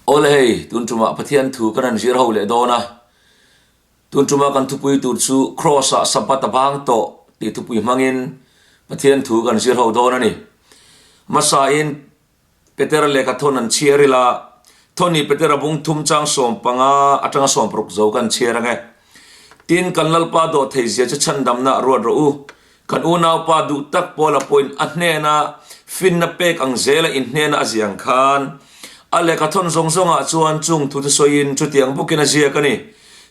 Awle hei, tun tumah Pathian thu kan han zir ho leh dawn a. Tun tuma kan thupui tur chu Kraws-ah Sabbath a bang tawh tih thupui hmangin Pathian thu kan zir ho dawn a ni. Hmasain Petera lehkha thawn an chhiar ila, Thawni Petera bung thum chang 15 atanga 60 zo kan chhiar ang e. Tin, kan Lalpa dawh thei zia chu chhandamna ruat rawh u. Kan unaupa duh tak Paula pawhin a hnena finna pek ang zela inhnena a ziah ang khan, a lehkha thawn zawng zawngah chuan chung thu te sawiin chutiang bawkin a ziak a ni.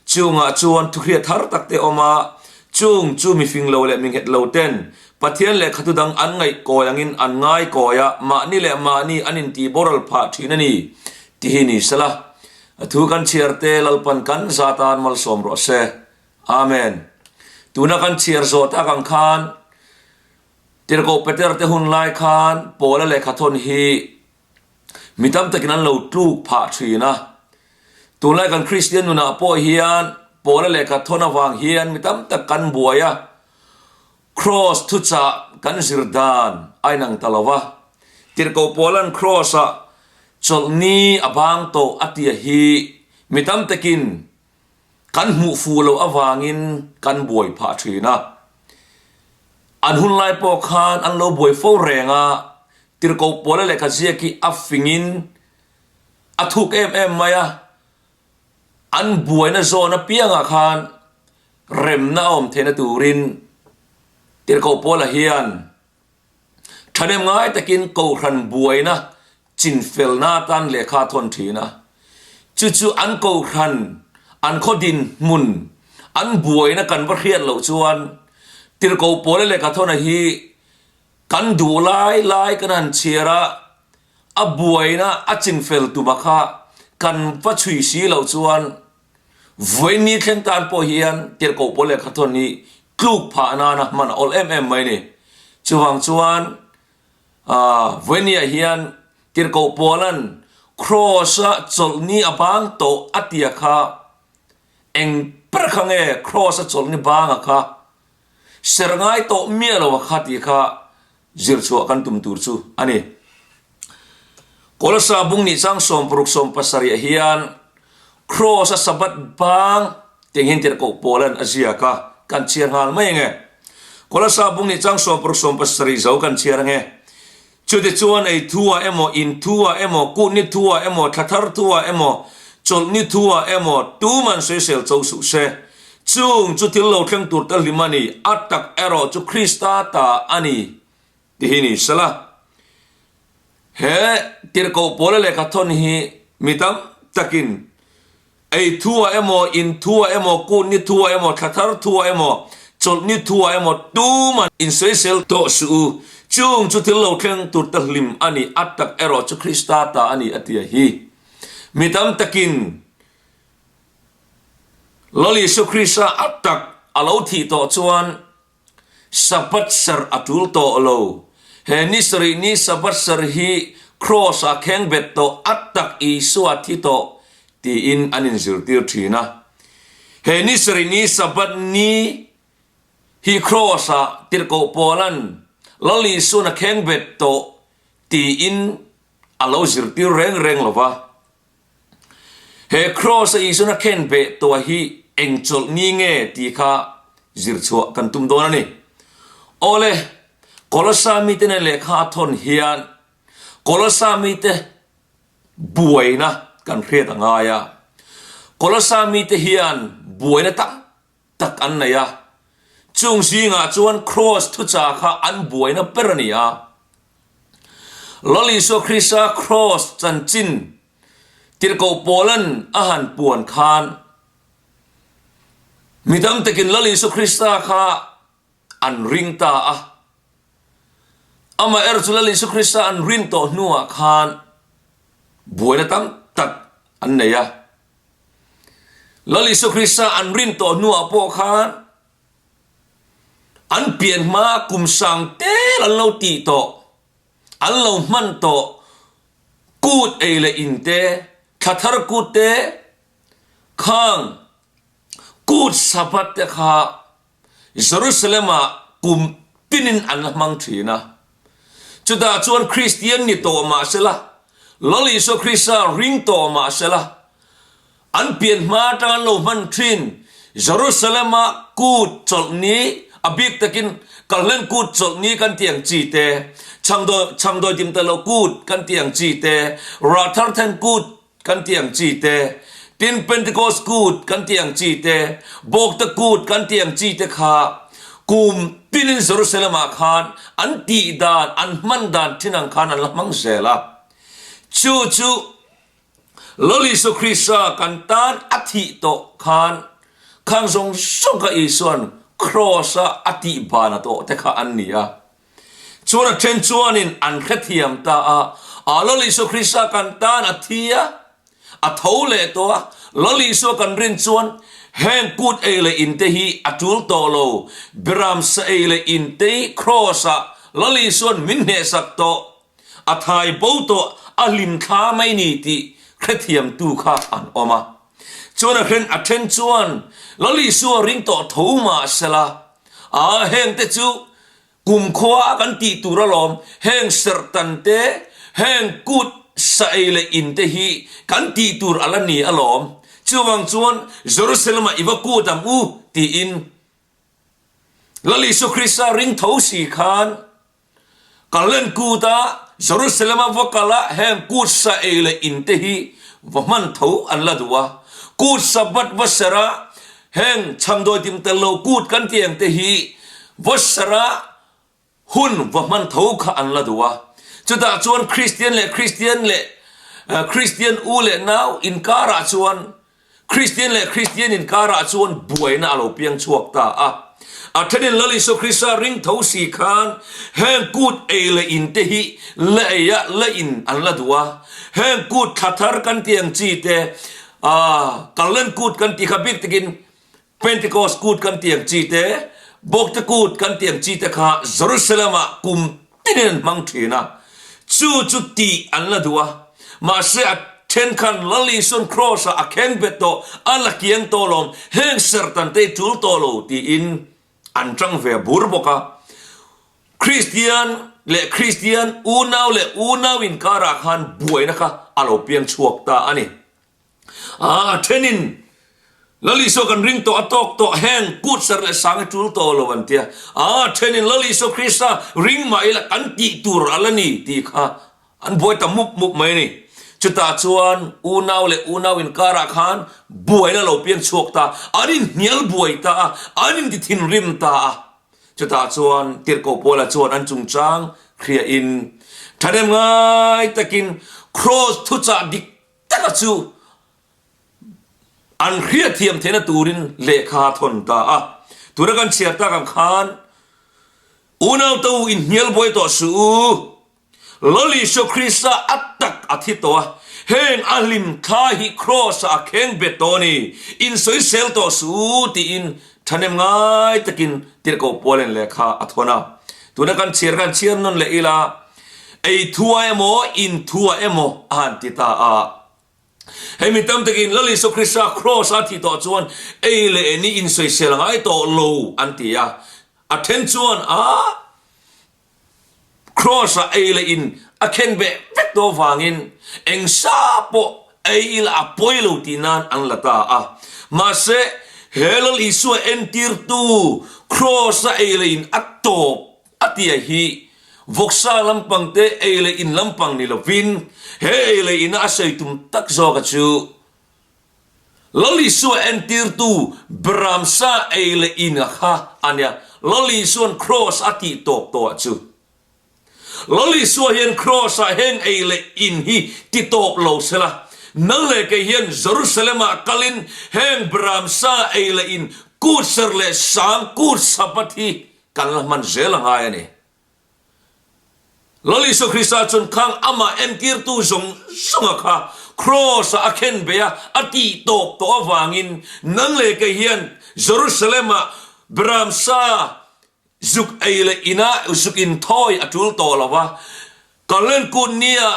Chungah chuan thuhriat thar tak te awm a, chung chu mi fing lo leh mi nghet lo ten Pathian lehkha thu dang an ngaih kawi angin an ngai kawi a, mahni leh mahni an intih boral phah thin a ni tih hi ni sela. A thu kan chhiar te Lalpan kan za tan malsawm rawh se. Amen. Tuna kan chhiar zawh tak ang khan Tirhkoh Peter te hun lai khan Paula lehkha thawn hi mi tam takin an lo tluk phah thin a. Tunlai kan Kristian nunah pawh hian Paula lehkha thawn avang hian mi tam tak kan buai a. Kraws thuchah kan zir dan a inang ta lo va. Tirhkoh Paula'n Kraws-ah chawlhni a bang tawh a tia hi mi tam takin kan hmuh fuh loh avangin kan buai phah thin a. An hun lai pawh khan an lo buai fo reng a, Tirhkoh Paula lehkha ziak hi a fingin a thuk em em mai a. An buaina zawn apiangah khan remna a awm theihna turin Tirhkoh Paula hian thahnem ngai takin Kohhran buaina chinfelna atan lehkha a thawn thin a. Chu chu an Kohhran, an khaw dinhmun, an buaina kan va hriat loh chuan Tirhkoh Paula lehkha thawna hi kan duh lai lai kan han chhiar a, a buaina a chinfel tuma kha kan va chhui si loh chuan Vawiin thleng tan pawh hian Tirhkoh Pawl lehkha thawn hi tluk phah nana hman a awl em em mai a ni. Chuvang chuan Vawiin hian Tirhkoh Pawla'n Kraws-a chawlhni a bang tawh a tia kha eng ber kha nge Kraws-a chawlhni banga kha ser ngai tawh miah lo a kha tih kha zir chhuah kan tum tur chu a ni. Kolosa bung nih chang 60 70 ah hian Kraws a Sabbath bang tiang hian tirhkoh Paulan a ziak a, kan chhiar nghal mai ange. Kolosa bung nih chang 60 70 zo kan chhiar ange. Chutichuan ei thu ah emaw, in thu ah emaw, kutni thu ah emaw, thla thar thu ah emaw, chawlhni thu ah emaw tuman sawisel cho suh se. Chung chu thil lo thleng tur te hlim a ni, a tak erawh chu Krista ta a ni ti hi ni sela. He tirhkoh Paula lehkha thawn hi mi tam takin ei thu ah emaw, in thu ah emaw, kutni thu ah emaw, thla thar thu ah emaw, chawlhni thu ah emaw tuman insawisel tawh suh u. Chung chu thil lo thleng tur te hlim a ni, a tak erawh chu Krista ta a ni a ti a hi. Mi tam takin Lal Isu Krista a tak a lo thih tawh chuan Sabbath serh a tul tawh lo. He ni sarih ni Sabbath serh hi Kraws-ah kheng bet tawh a tak Isua thi tawh tiin an inzirtir thin a. He ni sarih ni Sabbath ni hi Kraws-ah tirhkoh Paula'n Lal Isua'n a kheng bet tawh tiin a lo zirtir reng reng lo va. He Kraws-a Isua'n a khen beh tawh hi eng chawlh ni nge tih kha zir chhuah kan tum dawn a ni. Awle, Kolossa mite nen lehkha a thawn hian Kolossa mite buaina kan hriat a ngai a. Kolossa mite hian buaina tam tak an nei a, chung zingah chuan Kraws thuchah kha an buaina ber a ni a. Lal Isua Krista Kraws chanchin Tirhkoh Paula'n a han puan khan mi tam takin Lal Isua Krista kha an ring ta a. Amaherawhchu chu Lal Isua Krista an rin tawh hnuah khan buaina tam tak an nei a. Lal Isua Krista an rin tawh hnuah pawh khan an pian hma kum sang tel an lo tih tawh, an lo hman tawh kut ei leh in te, thla thar kut te, khang kut Sabbath te kha Jerusalem-ah kum tinin an la hmang thin a. Chutah chuan Kristian ni tawh mah sela. Lal Isua Krista ring tawh mah sela, an pian hma atang an lo hman thin Jerusalem-a kut chawlhni, a bik takin Kalhlen kut chawlhni kan tih ang chi te, Chhangdawi Timtalo kut kan tih ang chi te, Ratharthen kut kan tih ang chi te, tin Pentecost kut kan tih ang chi te, Bawkta kut kan tih ang chi te kha kum tinin Jerusalem ah khan an tih dan, an hman dan thin ang khan an la hmang zel a. Chu chu Lal Isua Krista kan tan a thih tawh khan khang zawng zawng kha Isua'n Kraws a a tih ban a tawh te kha an ni a. Chuan a then chuanin an hrethiam ta a, a Lal Isua Krista kan tan a thi a, a tho leh tawh a, Lal Isua kan rin chuan heng kut ei leh in te hi a tul tawh lo, Beram sa ei leh in te hi Kraws ah Lal Isua'n min hnehsak tawh, a thai bo tawh, a hlim thla mai ni tih hrethiamtu kha an awm a. Chuan a then a then chuan Lal Isua ring tawh tho mah sela, a heng te chu Kumkhua a kan tih tur alawm, heng serhtan te, heng kut sa ei leh in te hi kan tih tur a la ni alawm. Chuvang chuan Jerusalem ah i va kut ang u tiin Lal Isua Krista ring tho si khan Kallen kut a Jerusalem a va kal a heng kut sa ei leh in te hi va hman tho an la duh a. Kut Sabbath va serh a Heng chhamdawi tim tel lo kut kan tih ang te hi Vawsara hun va hman tho kha an la duh a. Chutah chuan Kristian leh Kristian leh Kristian u leh nau inkarah chuan Kristian leh Kristian inkarah chuan buaina a lo piang chhuak ta a. A thenin Lal Isua Krista ring tho si khan heng kut ei leh in te hi la ei a, la in an la duh a. Heng kut thla thar kan tih ang chi te Aaa, Kallen kut kan tih kha bik takin Pentecost kut kan tih ang chi te, Bawkte kut kan tih ang chi te kha Jerusalem ah kum tinin an hmang thin a, chu chu tih an la duh a. Mahse a then khan Lal Isuan Kraws ah a kheng bet tawh, a la kiang tawh lawm, heng serhtan te hi tul tawh lo tiin an tang ve bur bawk a. Kristian leh Kristian, unau leh unau inkarah khan buaina kha a lo piang chhuak ta a ni. A thenin Lal Isua kan ring tawh, a tawk tawh, heng kut ser leh sang hi tul tawh lo an tia. A thenin Lal Isua Krista ring mah ila kan tih tur a la ni tih kha an buai ta mup mup mai a ni. Chutah chuan unau leh unau inkarah khan buaina lo piang chhuak ta, an inhnial buai ta a, an inti thinrim ta a. Chutah chuan Tirhkoh Paula chuan an chungchang hriain thahnem ngai takin Kraws thuchah dik taka chu an hriatthiam theihna turin lehkha a thawn ta a. Tuna kan chhiar tak ang khan unau te u inhnial buai tawh suh u. Lal Isua Krista a tak a thi tawh a, heng a hlim thla hi Kraws-ah a kheng bet tawh a ni, insawisel tawh suh u tiin thahnem ngai takin Tirhkoh Pualen lehkha a thawn a. Tuna kan chhiar khan chhiar nawn leh ila, ei thua emaw, in thua emaw a han ti ta a. Hei mi tam takin Lal Isua Krista Kraws-a a thih tawh chuan ei leh ni insawisel ngai tawh lo an ti a. A then chuan a. Kraws-ah ei leh in a khen beh vek tawh avangin eng sa pawh ei ila a pawi lo tih nan an la ta a. Mahse, he Lal Isua entirtu Kraws-a ei leh in a tawp a tia hi vawksa lampang te ei leh in lampang ni lovin he ei leh ina a sawi tum tak zawka chu Lal Isua entirtu Beramsa ei leh in a kha a nia. Lal Isua'n Kraws a tih tawp tawh chu. Lal Isua hian Kraws-ah heng ei leh in hi ti tawp lo sela, nang leh kei hian Jerusalem-ah kalin heng Beramsa ei leh in kut ser leh sang kut Sabbath hi kan la hman zel a ngai a ni. Lal Isua Krista chuan khang amah entirtu zawng zawnga kha Kraws-ah a khen bei a, a tih tawp tawh avangin nang leh kei hian Jerusalem-ah Beramsa zuk ei leh inah zuk inthawi a tul tawh lo va, Kallen kut nia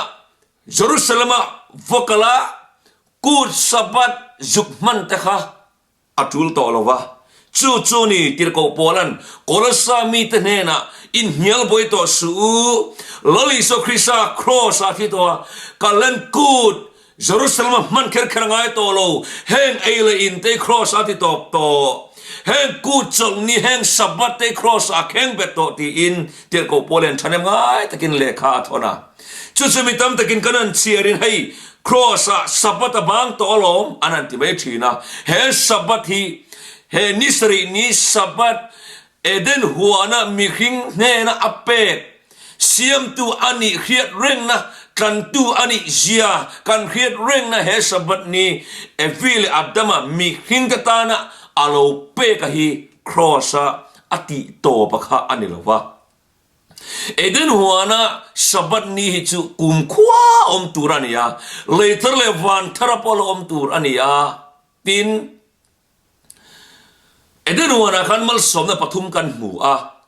Jerusalem-ah va kal a, kut Sabbath zuk hman te kha A tul tawh lo va. Chu chu ni Tirhkoh Paula'n Kolossa mite hnenah inhnial buai tawh suh u, Lal Isua Krista Kraws-ah thi tawh a, Kallen Kut Jerusalem-a hman kher kher a ngai tawh lo, heng ei leh in te Kraws-ah a ti tawp tawh, heng Kut chawlhni, heng Sabbath te Kraws-ah a kheng bet tawh tiin Tirhkoh Paula'n ṭhahnem ngai takin lehkha a thawn a. Chu chu mi tam takin kan han chhiarin hei Kraws-ah Sabbath a bang tawh alawm an han ti mai ṭhin a, he Sabbath hi He ni sarih ni Sabbath Eden huana mihring hnena a pek siamtu a nih hriat rengna, tlantu a nih zia kan hriat rengna he Sabbath ni Evi leh Adama mihringte tana a lo pek a hi Kraws-a a tih tawp a kha a ni lo va. Eden huana Sabbath ni hi chu kumkhua awm tur a ni a, lei thar leh van thara pawh la awm tur a ni a, tin, Eden huanah khan malsawmna pathum kan hmu a,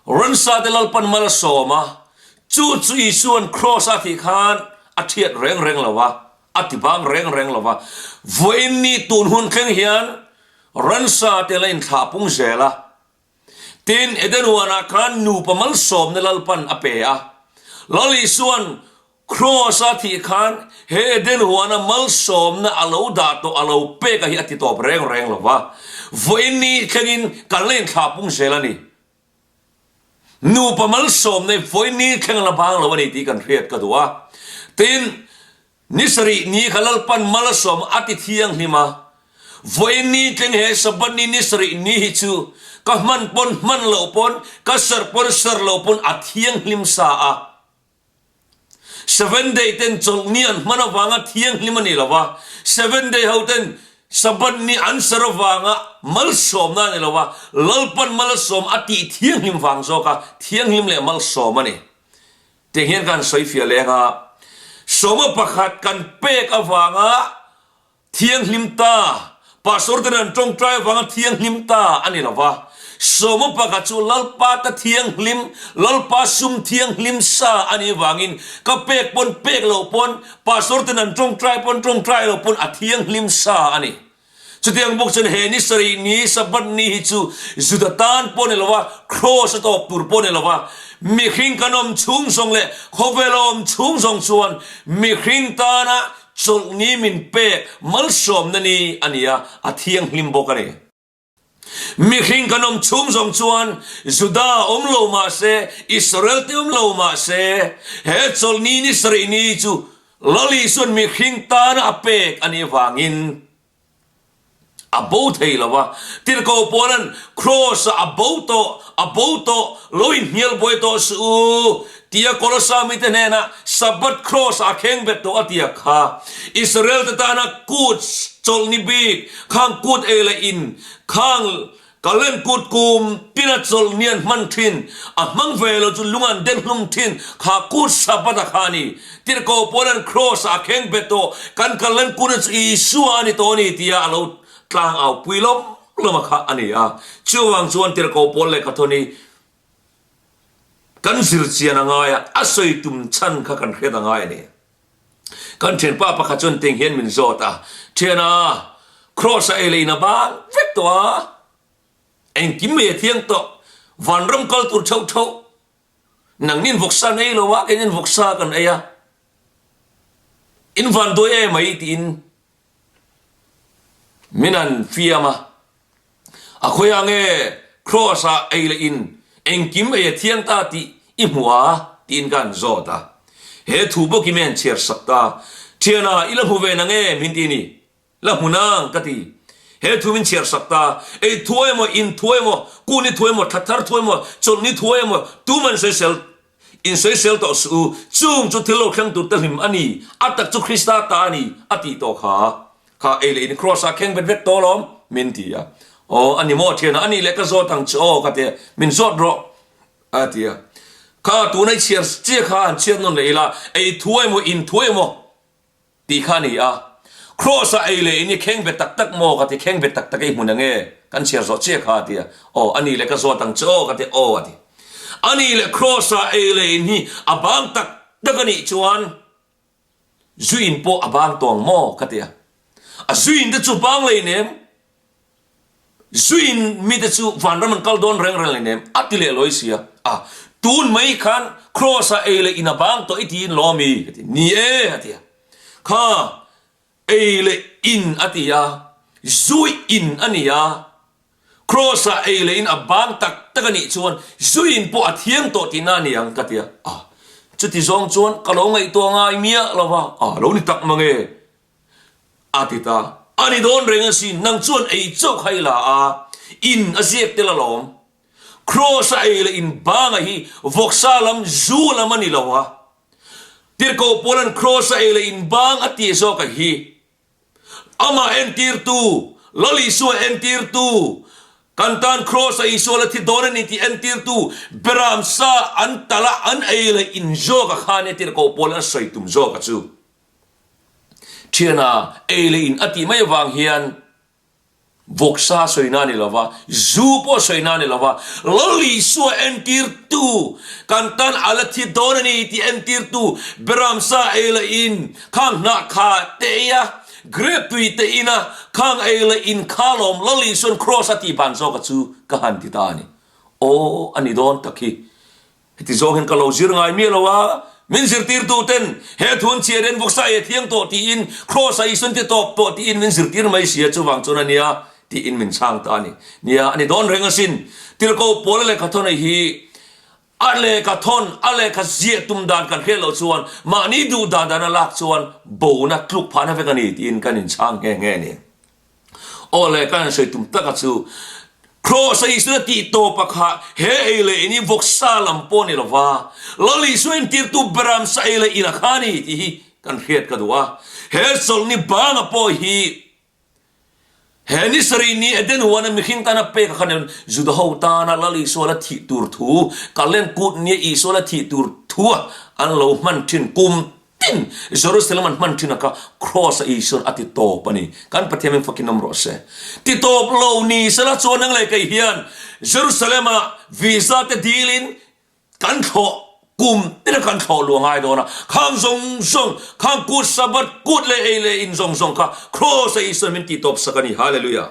Ransate Lalpan mal a sawm a, chu chu Isua'n Kraws-a thih khan a thiat reng reng lo a, a ti bang reng reng lo va. Vawiin ni tun hun thleng hian ransate la inthlah pung zel a. Tin, Eden huanah khan nupa malsawmna Lalpan a pe a. Lal Isua'n Kraws-a thih khan he Eden huana malsawmna a lo dah tawh a lo pek a hi a ti tawp reng reng lo va. Vawiin ni thlengin kan la inthlah pung zel a ni. Nupa malsawmna hi vawiin ni thleng a la bang lo a ni tih kan hriat ka duh a. Tin, ni sarih ni kha Lalpan mal a sawm a ti thianghlim a. Vawiin ni thleng he Sabbath ni ni sarih ni hi chu ka hman pawn hman loh pawn, ka serh pawn serh loh pawn a thianghlim sa a. Seven Day ten chawlhni an hman avanga thianghlim a ni lo va, Seven Day ho ten Sabbath ni an ser avanga malsawmna a ni lo va, Lalpan malsawm a tih thianghlim vang zawka thianghlim leh malsawm a ni. Tiang hian kan sawifiah leng a, sawma pakhat kan pek avanga Thianghlim ta, Pastor ten an tawngtai avanga thianghlim ta a ni lo va. Sawma pakhat chu Lalpa ta thianghlim, Lalpa sum thianghlim sa a nih vangin ka pek pawn pek loh pawn, Pastor ten an tawngtai pawn tawngtai loh pawn a thianghlim sa a ni. Chutiang bawk chuan he ni sarih ni, Sabbath ni hi chu Juda tan pawh ni lo va, Kraws a tawp tur pawh ni lo va, mihring kan awm chhung zawng leh khawvel a awm chhung zawng chuan mihring tana Chawlhni min pek malsawmna ni a ni a, a thianghlim bawk a ni. Mihring kan awm chhung zawng chuan Juda awm lo mah se, Israel te awm lo mah se, he chawlhni ni sarih ni chu Lal Isua'n mihring tana a pek a nih vangin, A bo thei lo a, tirhkoh Paula'n Kraws-ah a bo tawh, a bo tawh, lo inhnial buai tawh suh u, tia Kolosa mite hnenah Sabbath Kraws-ah a kheng bet tawh a ti a kha. Israel-te tana kut chawlhni bik, khang kut ei leh in, khang Kalen kut kum tina chawlhni an hman thin, a hmang ve lo chu lung an den hlum thin, kha kut Sabbath a kha a ni. Tirhkoh Paula'n Kraws-ah a kheng bet tawh, kan Kalen kut chu Isua a ni tawh a ni tia a lo tlang au pui lawm lawm a kha a ni a. Chuvang chuan Tirhkoh Paul lehkha thawn hi kan zir chian a ngai a, a sawi tum chhan kha kan hriat a ngai a ni. Kan thianpa pakhat chuan teng hian min zawt a, Thiana, Kraws a ei leh in a bang vek tawh a, engkim mai a thiang tawh, vanram kal tur theuh theuh, nangnin vawksa an ei lo a, keinin vawksa kan ei a, in van duai em mai tiin Min an fiam a, a khawiah nge Kraws ah ei leh in engkim ei a thiang ta tih i hmu a? tiin ka han zawt a. He thu bawk hi mi han chhiar sak ta, Thiana, i la hmu ve na nge? min ti ni. La hmu nang, ka ti. He thu min chhiar sak ta, ei thuai emaw, in thuai emaw, kun i thuai emaw, thla thar thuai emaw, chawlhni thuai emaw, tuman sawisel In sawisel tawh suh u, chung chu thil lo thleng tur te hlim a ni, a tak chu Krista ta a ni, a tih tawh kha. Kha ei leh in Kraws ah kheng vet vet tawh alawm, min ti a. Aw, a ni maw thiana, a nih leh ka zawt ang che aw, ka ti a, min zawt rawh, a ti a. Kha tuna i chhiar chiah kha han chhiat nawn leh ila, ei thuai emaw, in thuai emaw, Tih kha a ni a. Kraws ah ei leh in i kheng ve tak tak maw ka ti, kheng ve tak tak e i hmun ange, kan chhiar zawh chiah kha a ti a. Aw, a nih leh ka zawt ang che aw ka ti, aw a ti. A nih leh kraws ah ei leh in hi a bang tak tak a nih chuan zu in pawh a bang tawng maw ka ti a. A zu in te chu bang lei nem. Zuiin mite chu vanram an kal dawn reng reng leh nem a ti leh lawi sia. A, tun mai khan Kraws-ah ei leh in a bang tawh i tiin lawm i? Ka ti. Ni e, a ti a. Kha, ei leh in a ti a, zui in a ni a. Kraws-ah ei leh in a bang tak tak a nih chuan zuiin pawh a thiang tawh tihna a ni ang, ka ti a. A, chuti zawng chuan ka lo ngaihtuah ngai miah lo va, a lo ni tak mang e. A ti ta. A ni dawn reng asin, nang chuan ei chauh kha i la a, in a ziak tel alawm. Kraws a ei leh in banga hi vawksa lam zu lam a ni lo a. Tirhkoh Paula'n kraws a ei leh in bang a tih zawk a hi. Amah entirtu, Lal Isua entirtu, kan tan kraws a Isua la thi dawn a ni tih entirtu Beram sa an talh a an ei leh in zawk a kha nia Tirhkoh Paula'n a sawi tum zawk a chu. Thiana ei leh in a tih mai avang hian vawksa sawina a ni lo va, zu pawh sawina a ni lo va, Lal Isua entirtu kan tan a la thi dawn a ni tih entirtu Beramsa ei leh in khang hnah kha te ei a, grape tui te in a, khang ei leh in kha lawm Lal Isuan kraws a tih ban zawk a chu ka han ti ta a ni. Aw a ni dawn tak hi. Heti zawng hian ka lo zir ngai miah lo a, min zirtirtu ten he thu an chhiar hian vawksa ei a thiang tawh tiin Kraws a Isuan ti tawp tawh tiin min zirtir mai sia chuvang chuan a nia tiin min chhang ta a ni. Nia, a ni dawn reng asin. Tirhkoh Paula lehkha thawn hi a lehkha thawn, a lehkha ziah tum dan kan hriat loh chuan mahni duh dan dan a lak chuan bona tluk phahna vek a ni tiin kan inchhang nghe nghe a ni. Aw le, ka han sawi tum tak a chu, Kraws a Isua tih tawpa kha he ei leh in i vawksa lam pawh ni lova, Lal Isua intirtu Beram sa ei leh in a kha ni tih hi kan hriat ka duh a. He chawlhni banga pawh hi he ni sarih ni Eden huana mihring tana pek a kha ni Juda ho tana Lal Isua la thih tur thu, Kalen kut nia Isua la thih tur thua an lo hman thin kum Tin, Jerusalem an hman thin a kha Kraws a Isuan a ti tawp a ni. Kan Pathian min fakin awm rawh se. Ti tawp lo ni sela chuan nang leh kei hian Jerusalem ah visa te dil in kan thlawh kum tin a kan thlawh luh a ngai dawn a. Khang zawng zawng, khang kut Sabbath kut leh ei leh in zawng zawng kha Kraws a Isuan min ti tawp sak a ni. Hallelujah.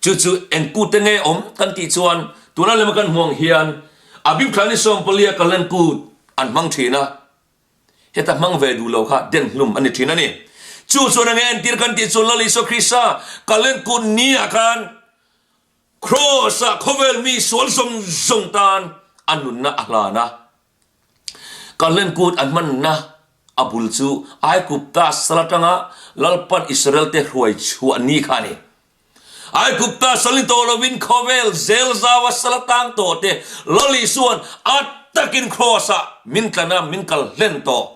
Chu chu eng kut te nge awm kan tih chuan tuna lema kan hmuh ang hian Abib thla ni sawmpalia Kallen kut an hmang thin a, heta hmang ve duh lo kha den hlum a ni thin a ni. Chu chuan enge entir kan tih chuan Lal Isua Krista Kallen kut ni ah khan Kraws ah khawvel mi sual zawng zawng tan a nunna a hlan a. Kallen kut an hmanna a bul chu Aigupta sal atanga Lalpan Israelte hruai chhuah ni kha a ni. Aigupta sal ni tawh lovin khawvel zel zaua sal atang tawh te Lal Isua'n a takin Kraws-ah min tlan a, min kal hlen tawh.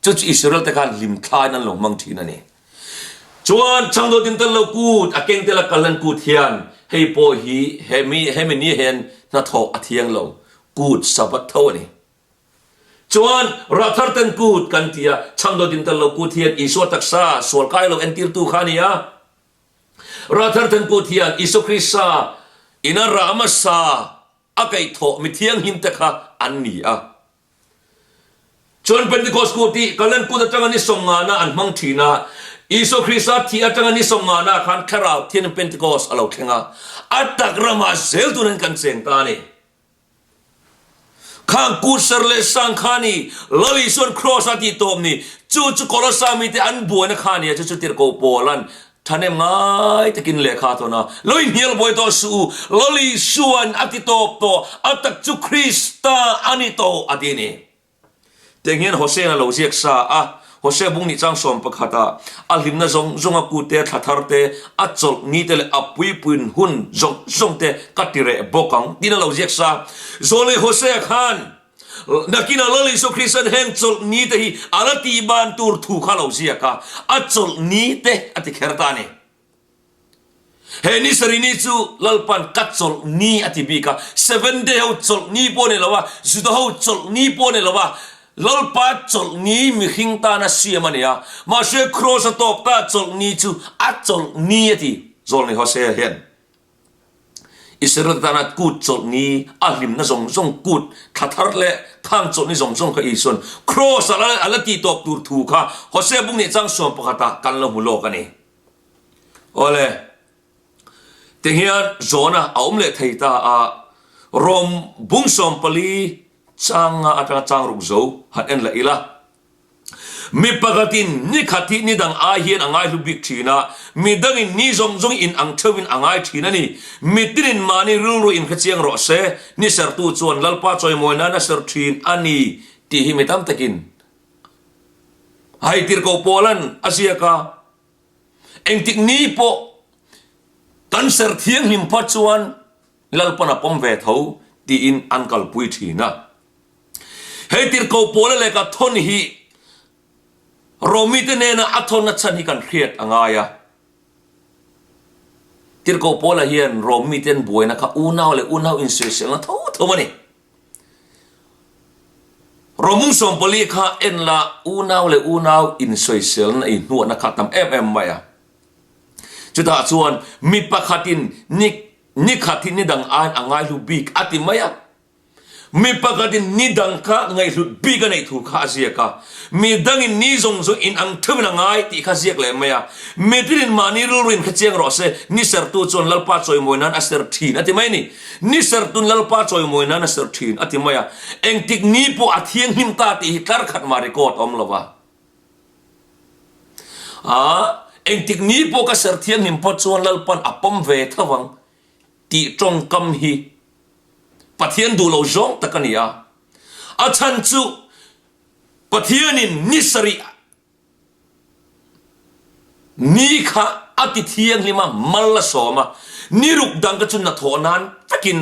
Chu chu Israel te khan hlim thlain an lo hmang thin a ni. Chuan changdawt in tel lo kut a keng tel a kal an kut hian hei pawh hi hemi hemi ni hian hnathawh a thiang lo kut Sabbath tho a ni. Chuan rah thar ten kut kan ti a, changdawt in tel lo kut hian Isua taksa sual kai lo entirtu kha a ni a. Rah thar ten kut hian Isua Krista ina rah hmasa a kaihthawh mi thianghlim te kha an ni a. Chuan Pentecost kut hi Kalan kut atanga ni sawmngana an hmang thin a, Isua Krista thih atanga ni sawmngana khan Thlarau Thianghlim Pentecost a lo thleng a, a tak ramah zel tunin kan cheng ta a ni. Khang kut ser leh sang kha ni, Lal Isuan Kraws a tih tawp ni, chu chu Kolosa mite an buaina kha nia, chu chu tirhkoh Paula'n thahnem ngai takin lehkha a tawn a, Lo inhnial buai tawh suh u, Lal Isuan a ti tawp tawh, a tak chu Krista a ni tawh a ti a ni. Tiang hian Hosea a lo ziak sa a, Hosea bung nih chang 11 ah a hlimna zawng zawng a kute, thla thar te, a chawlh ni te leh a puipuin hun zawng zawng te ka ti reh bawk ang tiin a lo ziak sa. Zawlei Hosea khan nakinah Lal Isua Krista'n heng chawlh ni te hi a la tih ban tur thu kha a lo ziak a, a chawlh ni te a ti kher ta a ni. He ni sarih ni chu Lalpan ka chawlh ni a ti bik a, Seven Day ho chawlh ni pawh a ni lo a, Juda ho chawlh ni pawh a ni lo a, Lalpa chawlh ni mihring tana siam a ni a, mahse Kraws a tawp ta chawlh ni chu a chawlh ni a ti. Zawlnei Hosea hian Israel tana kut chawlh ni a hlimna zawng zawng kut thla thar leh khang chawlh ni zawng zawng kha Isua'n Kraws a la tih tawp tur thu kha Hosea bung nih chang 11 ah kan lo hmu lawk a ni. Awle. Tihian zawhna a awm leh thei ta a, Rom bung 14 chang nga atanga chang ruk zo han en lah ila. Mi pakhatin ni khat hi ni dang ai hian a ngaihlu bik thin a, mi dangin ni zawng zawng in ang theuhin a ngai thin a ni. Mi tinin mahni rilru inhrechiang rawh se, ni sertu chuan Lalpa chawimawi nan a ser thin a ni tih hi mi tam takin hai tirhkoh Paula'n a ziak a. Engtik ni pawh kan ser thianghlim phat chuan Lalpan a pawm ve tho tiin an kalpui thin a. Hei tirhkoh Paula lehkha thawn hi Romite nena a thawnna chhan hi kan hriat a ngai a. Tirhkoh Paula hian Romite an buaina kha unau leh unau insawiselna tho tho a ni. Romung 14 kha en la unau leh unau insawiselna inhnuahna kha tam em em mai a. Chutah chuan mi pakhatin ni ni khat hi ni dang aiin a ngaihlu bik a ti mai a. Mi pakhatin ni dang kha ngaihhlut bik a neih thu kha a ziak a, mi dangin ni zawng zawng in ang theuhin a ngai tih kha ziak leh mai a. Mi tinin mahni rilru in khachiang rawh se, ni sertu chuan Lalpa chawimawi nan a ser thin a ti mai a ni. Ni sertu'n Lalpa chawimawi nan a ser thin a ti mai a. Engtik ni pawh a thianghlim ta tih hi tlar khat mah record a awm lo va. A, engtik ni pawh ka ser thianghlim phawt chuan Lalpan a pawm ve tho ang tih tawngkam hi Pathian duh lo zawng tak a ni a. A chhan chu Pathianin ni sarih ni kha a ti thianghlim a, mal a sawm a, ni ruk dang kha chu hnathawh nan vekin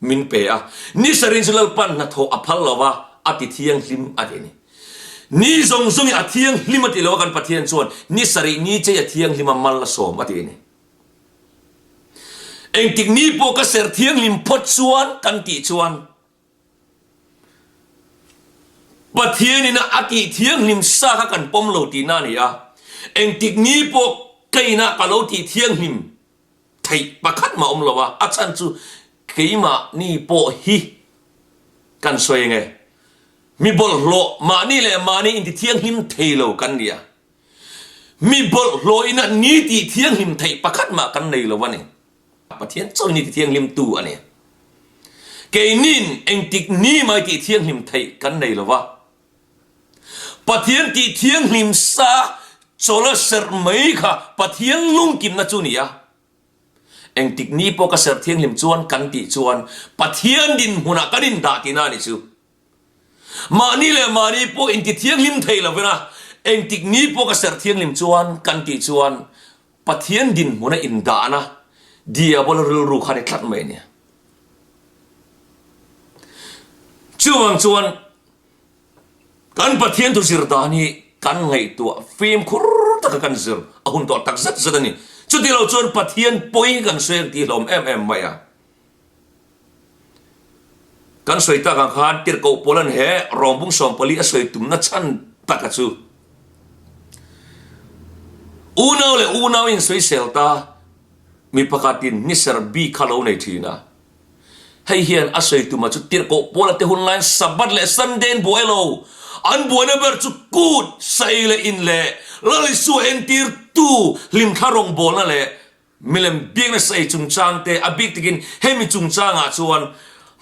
min pe a. Ni sarih chu Lalpan hnathawh a phal lo va, a ti thianghlim a ti a ni. Ni zawng zawngin a thianghlim a ti lo a kan Pathian chuan ni sarih ni chei a thianghlim a, mal a sawm a ti a ni. Engtik ni pawh ka ser thianghlim phawt chuan kan tih chuan Pathianin a tih thianghlim sa kha kan pawm lo tihna a ni a. Engtik ni pawh ka inah ka lo tih thianghlim theih pakhat mah awm lo a, a chhan chu keimahni pawh hi kan sawi eng e, mi bawlhhlawh mahni leh mahni inti thianghlim thei lo kan ni a. Mi bawlhhlawh ina ni tih thianghlim theih pakhat mah kan nei lo a ni. Pathian chauh ni ti thianghlim tu a ni. Keinin engtik ni mai tih thianghlim theih kan nei lo va. Pathian tih thianghlim sa chawla serh mai kha Pathian lungkimna chu ni a. Engtik ni pawh ka serh thianghlim chuan kan tih chuan Pathian dinhmunah kan indah tihna a ni chu. Mahni leh mahni pawh inti thianghlim thei lovin a, engtik ni pawh ka serh thianghlim chuan kan tih chuan Pathian dinhmuna indahna Diabola rilru kha ni tlat mai a nia. Chuvang chuan kan Pathian thu zir dan hi kan ngaihtuah fimkhur taka kan zir a hun tawh tak zet zet a ni. Chuti lo chuan Pathian pawi kan sawi ang tih hlawm em em mai a. Kan sawi tak ang khan Tirhkoh Paula'n he rawngbung 14 a sawi tumna chhan taka chu unau leh unau insawisel ta mi pakhatin ni ser bik kha lo nei thin a. Hei hian a sawi tuma chu Tirhkoh Paula te hun laiin Sabbath leh Sunday an buai lo. An buaina ber chu kut, sai leh in leh Lal Isua entirtu hlimthla rawngbawlna leh Milem biakna saei chungchang te, a bik takin hemi chungchangah chuan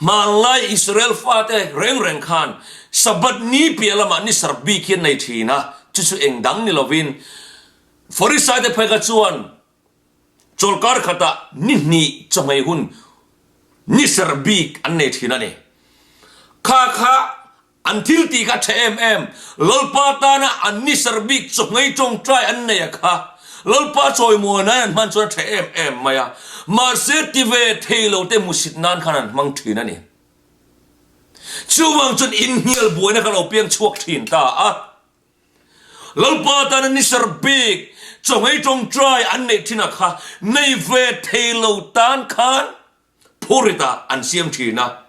hmanlai Israel fate reng reng khan Sabbath ni piah lamah ni sarh bik hi an nei thin a, chu chu eng dang ni lovin Farisaite phei kha chuan chawlkar khatah ni hnih chawhmei hun ni sarh bik an nei thin a ni. Kha kha An thil tih kha tha em em. Lalpa tana an ni ser bik chawhngei tawngtai an nei a kha. Lalpa chawimawi nan an hman chuan a tha em em mai a. Mahse ti ve thei lo te hmusit nan khan an hmang thin a ni. Chuvang chuan inhnial buaina kha lo piang chhuak thin ta a. Lalpa tana ni ser bik chawhngei tawngtai an neih thin a kha nei ve thei lo tan khan Phurit ah an siam thin a,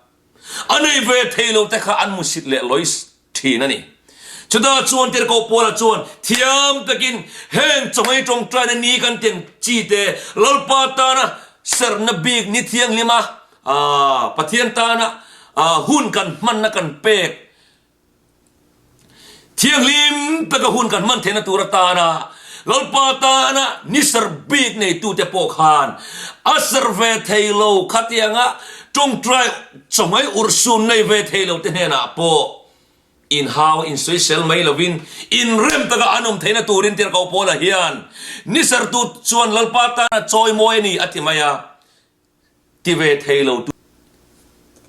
a nei ve thei lo te kha an musit leh lawi thin a ni. Chutah chuan Tirhkoh Paula chuan thiam takin heng chawhmei tawngtaina ni kan tiang chi te Lalpa tana serhna bik ni thianghlim a, Pathian tana hun kan hmanna kan pek Thianghlim taka hun kan hman theihna tur atana. Lalpa tana ni ser bik neitute pawh khan a ser ve thei lo khatianga tawngtai chawhmai urhsun nei ve thei lo te hnenah pawh inhau insawisel mai lovin inrem taka an awm theihna turin Tirhkoh Paula hian ni sertu chuan Lalpa tana chawimawi a ni a ti mai a. Ti ve thei lo tu.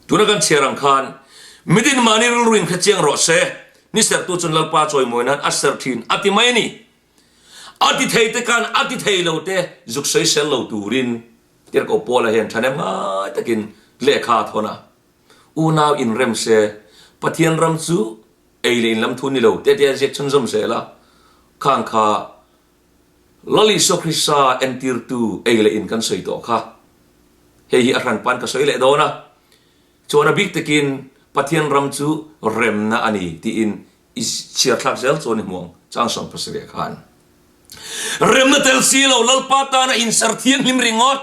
Tuna kan chhiar ang khan midin mahni rilru in hrechiang rawh se, ni sertu chuan Lalpa chawimawi nan a ser thin a ti mai a ni. A ti thei te khan a ti thei lo te zuk sawisel lo turin Tirhkoh Paula hian thahnem ngai takin lehkha a thawn a. Unau inrem se, Pathian ram chu ei leh in lam thu ni lo te tia ziak chhunzawm zel a, khang kha Lal Isua Krista entirtu ei leh in kan sawi tawh kha. Hei hi a hranpan ka sawi leh dawn a, chuan a bik takin Pathian ram chu remna a ni tiin i chhiar thlak zel chuan i hmu ang, chang 70 khan. Remna tel si lo Lalpa tana inser thianghlim ringawt.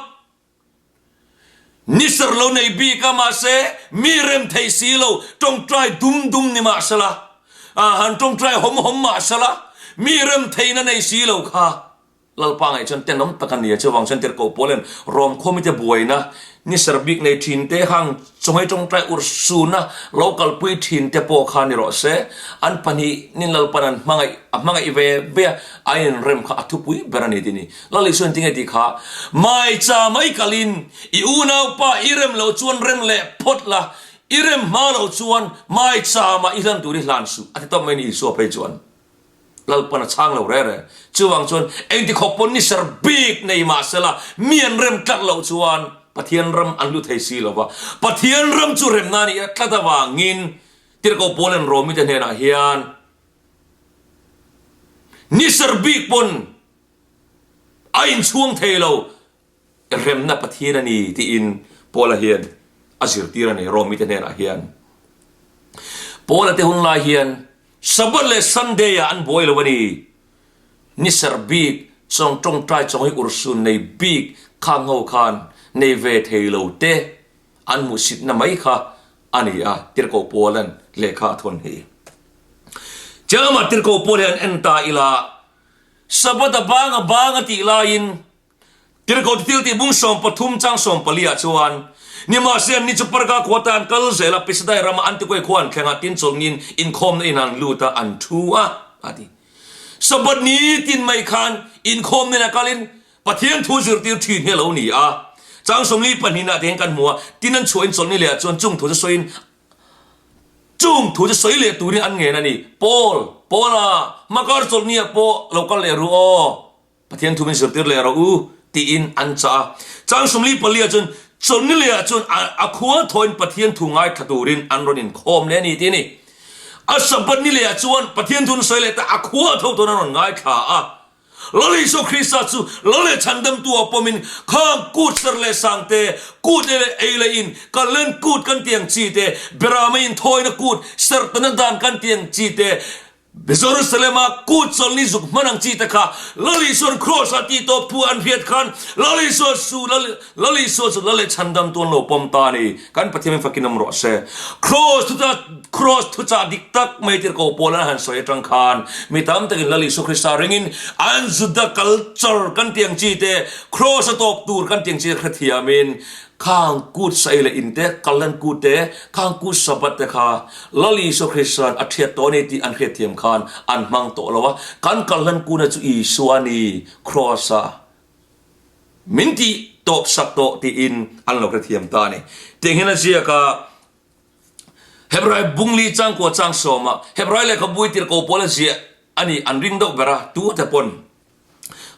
Ni ser lo nei bik a, mahse mi rem thei si lo, tawngtai dum dum ni mahsela, han tawngtai hawm hawm mahsela, mi rem theihna nei si lo kha Lalpa ngaih chuan tenawm tak a ni a, chuvang chuan Tirhkoh Paul hian Rom khuamite buaina ni ser bik nei thin te hang chawhmei tawngtai urhsuna lo kalpui thin te pawh kha ni rawh se, an pahnih nin Lalpan an hmangaih a hmangaih ve ve a, a inrem kha a thupui ber a ni tih a ni. Lal Isua in tinge tih kha, Maicha mai kalin i unaupa i rem loh chuan rem leh phawt la, i rem hma loh chuan maicha mah i hlan tur i hlan suh, a ti tawp mai ni Isua phei chuan. Lalpan a chhang lo re re. Chuvang chuan engti khawp pawn ni ser bik nei mah sela mi an rem tlat loh chuan Pathian ram an lu thei si lo va. Pathian ram chu remna a nih tlat avangin Tirhkoh Paul an Romite hnenah hian ni ser bik pawn A inchhuang thei lo, remna Pathian a ni tiin Paula hian a zirtir a ni Rom mite hnenah hian. Paula te hun lai hian Sabbath leh Sunday ah an buai lo a ni. Ni serh bik, chawng tawngtai chawng hi urhsun nei bik khang ho khan nei ve thei lo te an hmuhsitna mai kha a ni a, Tirhkoh Paula'n lehkha a thawn hi. Chiangama Tirhkoh Paul hian en ta ila Sabbath a bang a bang a tih laiin Tirhkoh thil tih bung 13 chang 14 ah chuan Nimahse anni chu Parga khua tan kal zel a, Pisidai rama Antikuai khua an thleng a, tin chawlhngin inkhawmna in an lut a, an thu a, a ti. Sabbath ni tin mai khan inkhawmna in a kalin Pathian thu zirtir thin hi a lo ni a. Chang 42 ah te hian kan hmu a, tin an chhuahin chawlhni leh ah chuan chung thu chu sawiin Chung thu chu sawi leh turin an ngen a ni. Paul, Paula, hmakar chawlhni-ah pawh lo kal leh ru aw, Pathian thu min zirtir leh rawh u, tiin an chah a. Chang 44 chuan chawlhni lehah chuan a khua thawhin Pathian thu ngaithla turin an rawn inkhawm leh a ni tih a ni. A Sabbath ni lehah chuan Pathian thu an sawi leh ta, a khua tho turin an rawn ngaithla a. Lal Isua Krista chu Lal leh Chhandamtu ah pawmin khang kut ser leh sang te, kut leh leh ei leh in, kal len kut kan tih ang chi te, Berama inthawina kut, sertana dan kan tih ang chi te, Jerusalem-a kut chawlhni zuk hman ang chi te kha Lal Isua'n Kraws ah tih tawp thu an hriat khan Lal Isua chu Lal Isua chu Lal leh Chhandamtu an lo pawm ta a ni. Kan Pathian min fakin awm rawh se. Kraws thuchah Kraws thuchah dik tak mai tirhkoh pawl an han sawi atang khan mi tam takin Lal Isua Krista ringin an Juda culture kan tih ang chi te, Kraws a tawp tur kan tih ang chi te hrethiamin khang kut sa ei leh in te, kalhlen kut te, khang kut Sabbath te kha Lal Isua Krista'n a thiat tawh a ni tih an hriatthiam khan an hmang tawh lo a. Kan kalhlen kuna chu Isua a ni, Kraws-a Min tih tawp sak tawh tiin an lo hrethiam ta a ni. Tiang hian a ziak a, Hebrai bungli changkua chang sawma Hebrai lehkhabu i tirhkoh pawl a ziah a ni an ring deuh ber a, tu te pawn.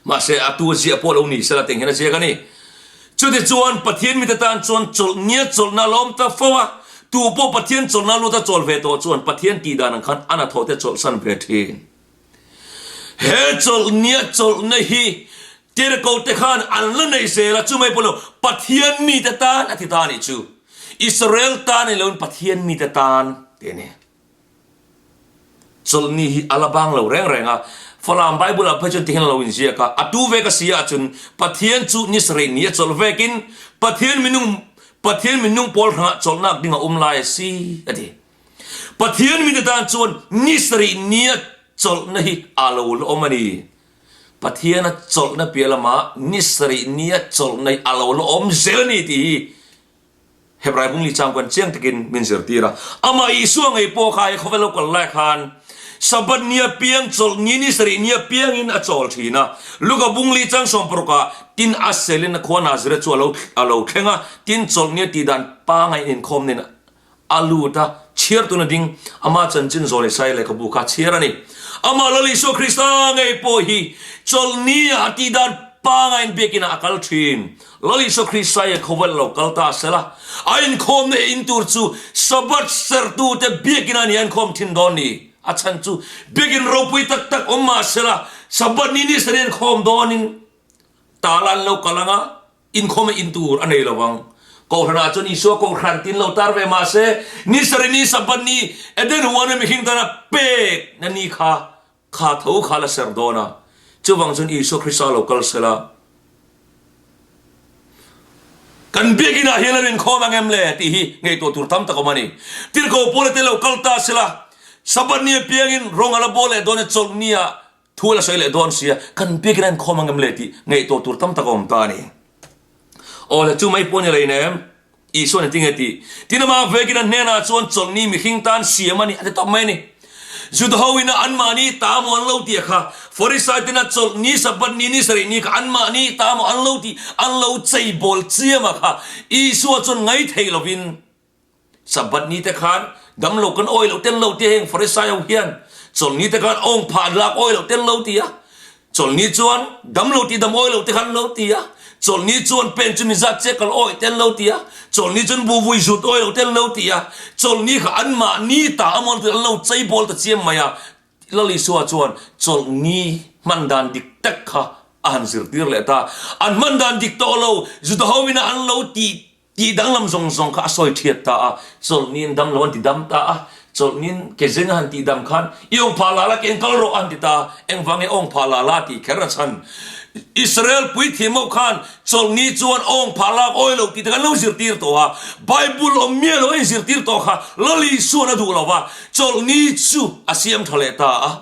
Mahse a tu a ziah pawh lo ni sela tiang hian a ziak a ni. Chutichuan Pathian mite tan chuan chawlh ngia chawlhna a lo awm ta fo a, tu pawh Pathian chawlhna lut a chawl ve tawh chuan Pathian tih dan ang khan a hnathawh te chawlhsan ve thin. He chawlhnia chawlhna hi Tirhkoh te khan an la nei zel a, chumai pawh lo Pathian mite tan a ti ta a nih chu. Israel tan ni loin Pathian mite tan tih a ni. Chawlhni hi a la bang lo reng reng a, Falam Bible ah phei chuan tihian a lo inziak a, a tu vek a si ah chun Pathian chu ni sarih ni a chawlh vekin Pathian minung Pathian minung pawl hrangah chawlhnak ding a um lai a si a ti. Pathian mite tan chuan ni sarih nia chawlhna hi a lo la awm a ni. Pathiana chawlhna piah lamah ni sarih nia chawlhna hi a lo la awm zel a ni tih hi Hebrai bung li chang khan chiang takin min zirtir a. Amah Isua ngei pawh kha he khawvel lo kal lai khan Sabbath nia piang chawlh ni ni sarih nia piangin a chawl thin a. Luka bung li chang sawmparukah tin a selin a khua Nazareth chu a lo a lo thleng a, tin chawlh nia tihdan pangai inkhawm nen A lut a, chhiar tuna ding, ama chanchin zawn Isaia lehkhabu kha chhiar a ni. Amah Lal Isua Krista ngei pawh hi chawlhni ah a tih dan pangain biakinah a kal thin. Lal Isua Krista hi khawvel lo kal ta sela, a inkhawmna eh in tur chu Sabbath sertute biakinah a ni a inkhawm thin dawn ni. A chhan chu biakin ropui tak tak awm mah sela, Sabbath ni ni sari a inkhawm dawnin tal an lo kal ang a, Inkhawm a in tur a nei lo ang. Kohhranah chuan Isua kohhran tin lo tar ve mah se, ni sarih ni Sabbath ni Eden huana mihring tana pek na ni kha kha tho kha la ser dawn a. Chuvang chuan Isua Krista lo kal sela, kan biakinah hian a rinkhawm ang em le tih hi ngaihtuah tur tam tak awm a ni. Tirhkoh Paula te lo kal ta sela, Sabbath ni apiangin rawng a la bawl leh dawn a, chawlh nia Thu a la sawi leh dawn sia, kan biakin a inkhawm ang em le tih ngaihtuah tur tam tak a awm ta a ni. Aw le, chu mai pawh ni lei nem, Isuan a ti nge tih. Tin amah vekin a hnenah chuan chawlhni mihring tan siam a ni a ti tawp mai a ni. Juda ho ina anmahni ta maw an lo tih a kha, Farisai tena chawlhni Sabbath ni ni sarih ni kha anmahni ta maw an lo tih an lo cheibawl chiam a kha, Isua chuan ngaithei lovin, Sabbath ni te khan damlo kan awi loh tel lo tia heng Farisai ho hian chawlhni te khan awng phah an lak awi loh tel lo tia chawlhni chuan damlo tih dam awi loh te khan lo tia chawlhni chuan pen chu mi zat che kal awi tel lo tia chawlhni chuan bu vui zut awi loh tel lo tia chawlhni kha anmahni ta amawn an lo chei bawl ta chiam mai a Lal Isua chuan chawlhni hman dan dik tak kha a han zirtir leh ta an hman dan dik tawh lo Juda ho ina an lo tih Tih danglam zawng zawng kha a sawi thiat ta a, chawlhniin dam lo an ti dam ta a, chawlhniin ke zeng a han tih dam khan i awng phah la la ke engkal rawh a han ti ta a, engvang nge awng phah la la tih kher a chhan. Israel puithiam ho khan chawlhni chuan awng phah lak awi lo tih te khan lo zirtir tawh a, Bible awm miah lo a inzirtir tawh kha Lal Isuan a duh lo va, chawlhni chu a siam tha leh ta a.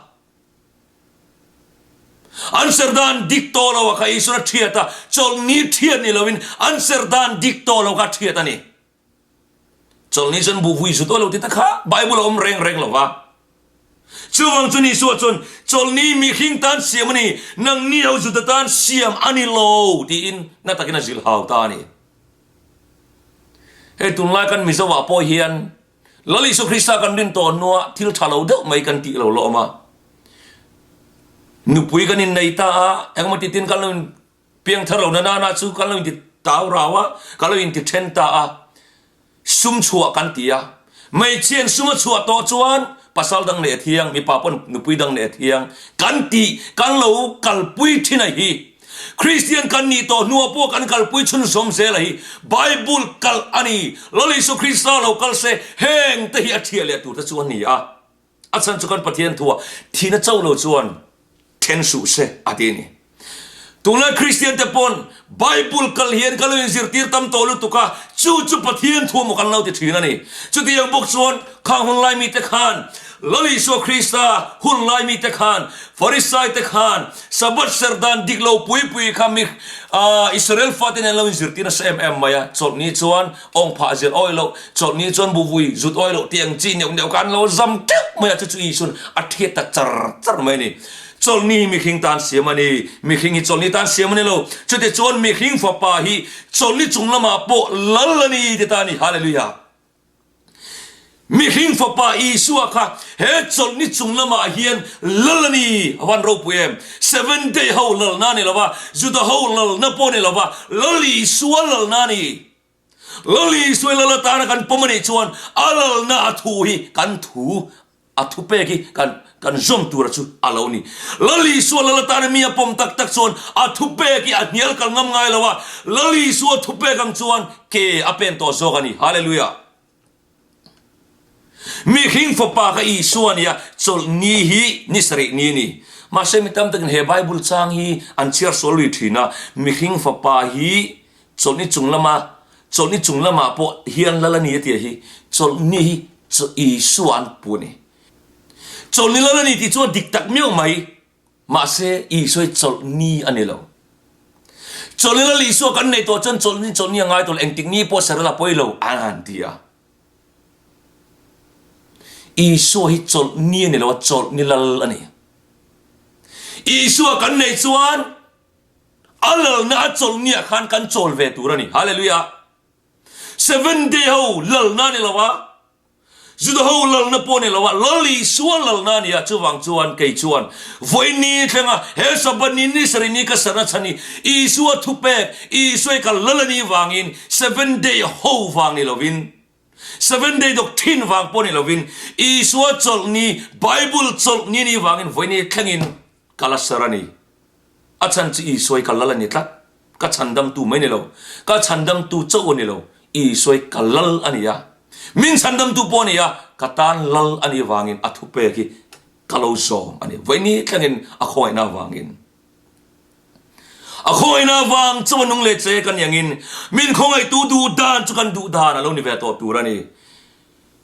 An ser dan dik tawh lo a kha Isua a thiat a, chawlhni thiat ni loin an ser dan dik tawh lo kha a thiat a ni. Chawlhni chuan buh vui zut aw lo ti ta kha Bible a awm reng reng lo va. Chuvang chuan Isua chuan chawlhni mihring tan siam a ni, nangni ho Juda tan siam a ni lo tiin na takin a zilhau ta a ni. Hei tunlai kan Mizo ah pawh hian Lal Isu Krista kan rin tawh hnuah thil tha lo deuh mai kan tih lo lawm a. Nupui kan innei ta a, engemaw ti tin kan lo in piang thar lo na nana chu kan lo inti tau rau a, kan lo inti then ta a. Sum chhuah kan ti a. Hmeichhiain sum a chhuah tawh chuan pasal dang leh a thiang, mipa pawn nupui dang leh a thiang kan tih kan lo kalpui thin a hi. Kristian kan nih tawh hnuah pawh kan kalpui chhunzawm zel a hi Bible kalh a ni. Lal Isu Krista lo kal se heng te hi a thiah leh tur te chu a ni a. A chhan chu kan Pathian thuah thihna chauh lo chuan then suh se a ti a ni. Tunlai Kristian te pawn Bible kalh hian kan lo inzirtir tam tawh lutuk a, chu chu Pathian thu maw kan lo ti thin a ni. Chutiang bawk chuan khang hun lai mite khan Lal Isua Krista hun lai mite khan Farisai te khan Sabbath ser dan dik lo pui pui kha mi Israel fate nen lo inzirtir nasa em em mai a, chawlhni chuan awng phah zir awi loh, chawlhni chuan buvui zut awi loh tih ang chi neuh neuh kha an lo zam teuh mai a, chu chu Isuan a thiat ta char char mai a ni. Chawlhni hi mihring tan siam a ni, mihring hi chawlhni tan siam a ni lo, chutichuan mihring fapa hi chawlhni chung lamah pawh lal a ni ti ta a ni, Hallelujah. Mihring fapa Isua kha he chawlhni chung lamah hian lal a ni, a van ropui em? Seventh Day ho lalna a ni lo va, Juda ho lalna pawh a ni lo va, Lal Isua lalna a ni. Lal Isua lal atana kan pawm a nih chuan a lalna a thu hi kan thu A thupek hi kan kan zawm tura chu a lo ni. Lal Isua lal atana mi a pawm tak tak chuan a thupek hi a hnial kal ngam ngai lo a, Lal Isua thupek ang chuan ke a pen tawh zawk a ni. Hallelujah! Mihring fapa kha Isua a ni a, chawlhni hi ni sarih ni a ni. Mahse mi tam takin he Bible chang hi an chhiar sual lui thin a, mihring fapa hi chawlhni chung lama chawlhni chung lamah pawh hian lal a ni a tih hi chawlhni hi Isua an pu a ni. Chawlhni lal a ni tih chu a dik tak miau mai. Mahse, Isua hi chawlhni a ni lo. Chawlhni Lal Isua kan nei tawh chuan chawlhni chawlhni a ngai tawh lo, engtik ni pawh serh la pawi lo an han ti a. Isua hi chawlhni a ni lo a, chawlhni Lal a ni. Isua kan nei chuan a lalna a chawlhniah khan kan chawl ve tur a ni. Hallelujah! Seven day ho lalna a ni lo a, Juda ho lalna pawh a ni lo a, Lal Isua lalna a ni a, chuvang chuan kei chuan vawiin thlenga he Sabbath ni ni sarih ni ka serhna chhan hi Isua thupek, Isua hi ka lal a nih vangin Seven day ho vang ni lovin, Seven day doctrine vang pawh ni lovin Isua chawlh ni, Bible chawlh ni nih vangin vawiin thlengin ka la serh a ni. A chhan chu Isua hi ka lal a ni tlat. Ka chhandamtu mai ni lo, ka chhandamtu chauh a ni lo, Isua hi ka lal a ni a. Min chhandamtu pawh a ni a, ka tan lal a nih vangin a thupek hi ka lo zawm a ni. Vawiin thlengin a khawngaihna vangin. A khawngaihna vang chauh a nung leh che kan iangin min khawngaihtu duh dan chu kan duh dan a lo ni ve tawh tur a ni.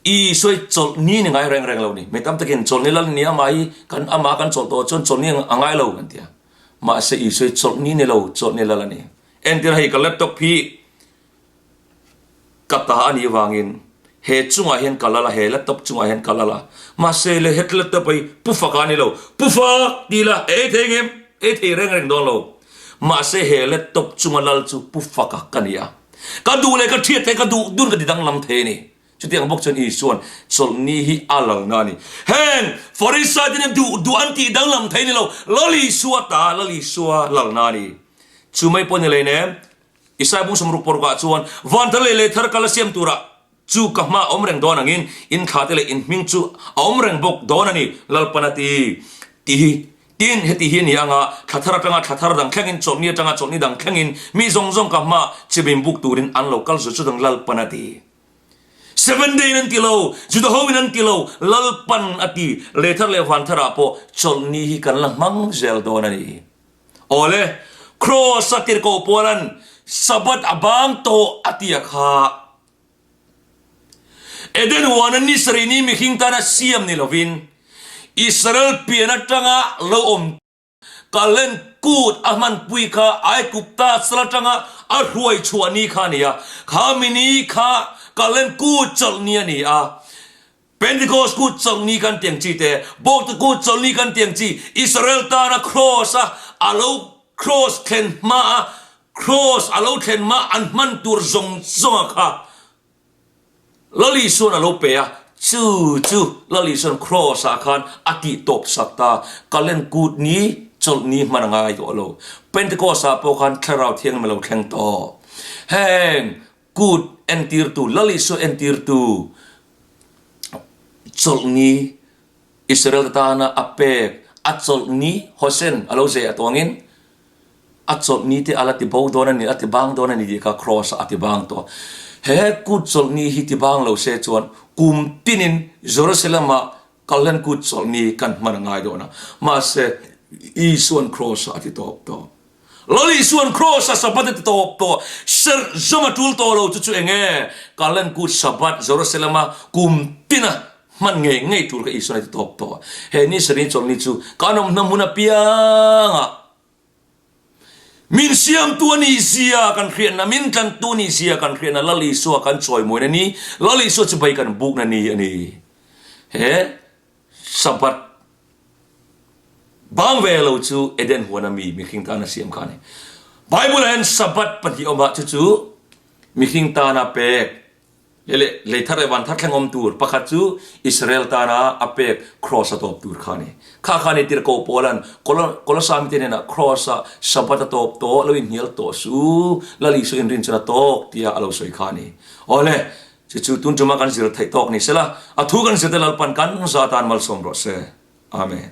Isua hi chawlh ni ni ngai reng reng lo ni. Mi tam takin chawlh ni lal ni amah hi kan amah kan chawlh tawh chuan chawlh ni a ngai lo kan ti a. Mahse Isua hi chawlh ni ni lo, chawlh ni lal a ni. Entir hei ka laptop hi ka ta a nih vangin he chungah hian ka lal a, he laptop chungah hian ka lal a. Mahse le het laptop hi pu fak a ni lo. Pu fak ti la ei thei ngem? Ei thei reng reng dawn lo. Mahse he laptop chunga lal chu pu faka ka ni a. Ka duh leh ka thiat thei, ka duh dun ka ti danglam thei a ni. Chutiang bawk chuan Isua'n chawlhni hi a lalna a ni. Heng Farisai te nen duh duh an tih danglam thei ni lo, Lal Isua ta, Lal Isua lalna a ni. Chu mai pawh ni lei nem, Isaiah bung 60 parukah chuan, Van thar leh lei thar kal a siam turah chu ka hma a awm reng dawn angin in thla te leh in hming chu a awm reng bawk dawn a ni, Lalpan a ti. Tih hi Tin, heti hi a ni anga, thla thar atanga thla thar dang thlengin, chawlhni atanga chawlhni dang thlengin, mi zawng zawng ka hma chibim buk turin an lo kal zut zut ang Lalpan a ti. Seven day in an ti lo, Juda ho in an ti lo, Lalpan a ti. Lei thar leh van tharah pawh chawlhni hi kan la hmang zel dawn a ni. Awle, Kraws a tirhkoh Paula'n Sabbath a bang tawh a ti a kha. Eden huana ni sarih ni mihring tana siam ni lovin, Israel pian atanga lo awm Kalen kut a hmanpui kha Aigupta sal atanga a hruai chhuah ni kha a ni a. Kha mi ni kha Kalen kut chawlh ni a ni a. Pentecost kut chawlh ni kan tiang chi te, Bawkte kut chawlh ni kan tiang chi, Israel tana Kraws a a lo Kraws thlen hma a Kraws a lo thlen hma an hman tur zawng zawnga kha Lal Isuan a lo pe a, chu chu Lal Isuan Kraws ah khan a tih tawp sak ta, Kalen kut ni chawlh ni hman a ngai tawh lo. Pentecost ah pawh khan Thlarau Thianghlim a lo thleng tawh. Heng kut entirtu, Lal Isua entirtu chawlh ni Israel te tana a pek a chawlh ni Hosen a lo zeh a tuangin a chawlh ni te a la ti bo dawn a ni, a ti bang dawn a ni tih kha Kraws ah a ti bang tawh. He kut chawlh ni hi ti bang lo se chuan kum tinin Jerusalem ah Kalhlen kut chawlh ni kan hman a ngai dawn a, mahse Isuan Kraws ah a ti tawp tawh. Lal Isuan Kraws ah Sabbath a ti tawp tawh, serh zawm a tul tawh lo chu chu eng nge Kalhlen kut Sabbath Jerusalem ah kum tina Hman ngei ngei tur ka Isuan a ti tawp tawh. He ni sarih chawlhni chu kan awm hna hmun apiangah min siamtu a nih zia kan hriatna, min tlantu a nih zia kan hriatna Lal Isua kan chawimawiin a ni, Lal Isua chu bai kan bukna ni a ni. He Sabbath bang ve lo chu Eden huana mi mihring tana siam kha a ni. Bible-ah hian Sabbath pahnih awm a, chu chu mihring tana pek Lei leh lei thar leh van thar thleng awm tur pakhat chu Israel tana a pek Kraws a tawp tur kha a ni. Kha kha ni tirhkoh Paula'n Kolosa mite hnenah Kraws-a Sabbath a tawp tawh, lo inhnial tawh su, Lal Isua inrin chuan a tawk tia a lo sawi kha a ni. Awle, chu chu tun tuma kan zir theih tawk ni sela, a thu kan zirte Lalpan kan za tan malsawm rawh se. Amen.